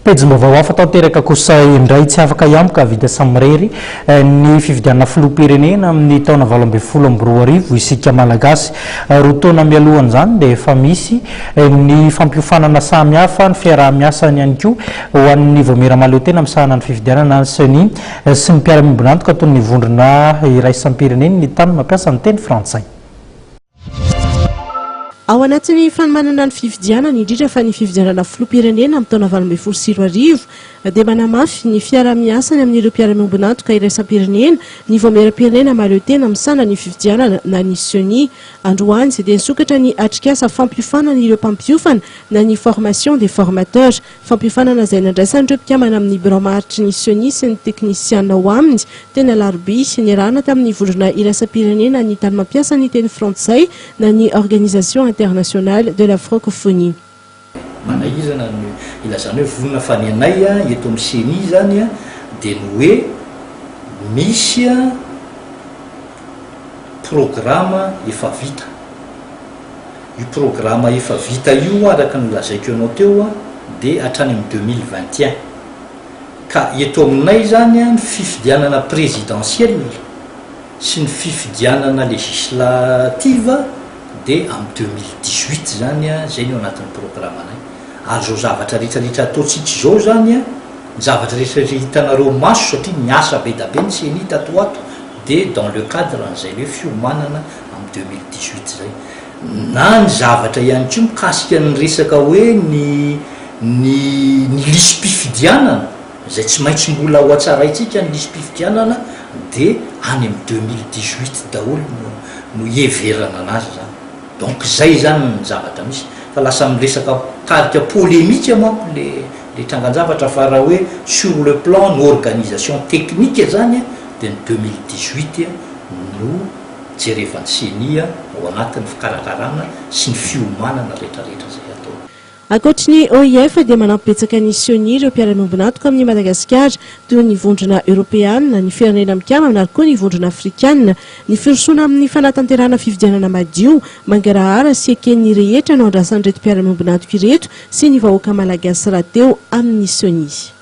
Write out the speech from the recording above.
Pejim-baovao hafa tanteraka kosa indray, tsy afaka hiamboka vita samirery ny fifidianana filoham-pirenena amin'ny taona 2018 isika Malagasy. 2 taona mialohan'izany dia efa misy ny fampiofanana samihafa, ny fiaraha-miasany ihany koa ho an'ny Vaomiera Mahaleotena misahana ny fifidianana, Ceni, sy ny mpiara-miombon'antoka toy ny Vondrona iraisam-pirenen'ny tany mampiasa ny teny frantsay. Ao anatin'ny fanomanana ny fifidianana, indrindra fa ny fifidianana filoham-pirenena amin'ny taona 2018, dia manamafy ny fiaraha-miasany amin'ireo mpiara-miombon'antoka iraisam-pirenena ny Vaomieram-pirenena mahaleotena misahana ny fifidianana na ny Ceni. Androany dia nisokatra ny atrikasa fampiofanana ireo mpampiofana na ny formation des formateurs. Fampiofanana izay nandraisan'ireo mpikambana amin'ny birao maharitry ny Ceni sy ny teknisiana ao aminy teny Alarobia, niarahana tamin'ny vondrona iraisam-pirenena ny tany mampiasa ny teny frantsay na ny Organisation Internationale de la Francophonie. Manahirana ny ilazana hoe vonona fa ny anay eto amin'ny Ceni izany dia ny hoe misy programa efa vita. Io programa efa vita io araka ny nolazaiko anao teo dia hatrany amin'ny 2021. Ka eto aminay izany ny fifidianana présidentielle sy ny fifidianana législative dia amin'ny 2018 izany, izay no anatin'ny programanay. Ary izao zavatra rehetra rehetra ataontsika izao izany, ny zavatra rehetra rehetra hitanareo maso satria miasa be da be ny ceni tato ho ato dia dans le cadre an'izay hoe fiomanana amin'ny 2018 izay. Na ny zavatra ihany koa mikasika ny resaka hoe ny ny ny lisi-pifidianana izay tsy maintsy mbola ho hatsaraintsika ny lisi-pifidianana dia any amin'ny 2018 daholo no no hiheverana anazy izany. Donc izay izany ny zavatra misy. Fa lasa miresaka mitarika polémique manko le le trangan-javatra fa raha hoe sur le plan ny organisation technique izany dia ny 2018 no jerevan'ny Ceni ao anatin'ny fikarakarana sy ny fiomanana rehetrarehetra izay atao. Ankoatry ny OIF dia manampy betsaka ny Ceni ireo mpiara-miombon'antoka amin'i Madagasikara toy ny Vondrona Eoropeana, ny Firenena Mikambana ary koa ny Vondrona Afrikana. Ny firosoana amin'ny fanatanterahana fifidianana madio, mangarahara sy eken'ny rehetra no andrasan'ireto mpiara-miombon'antoka ireto sy ny vahoaka malagasy rahateo amin'ny Ceni.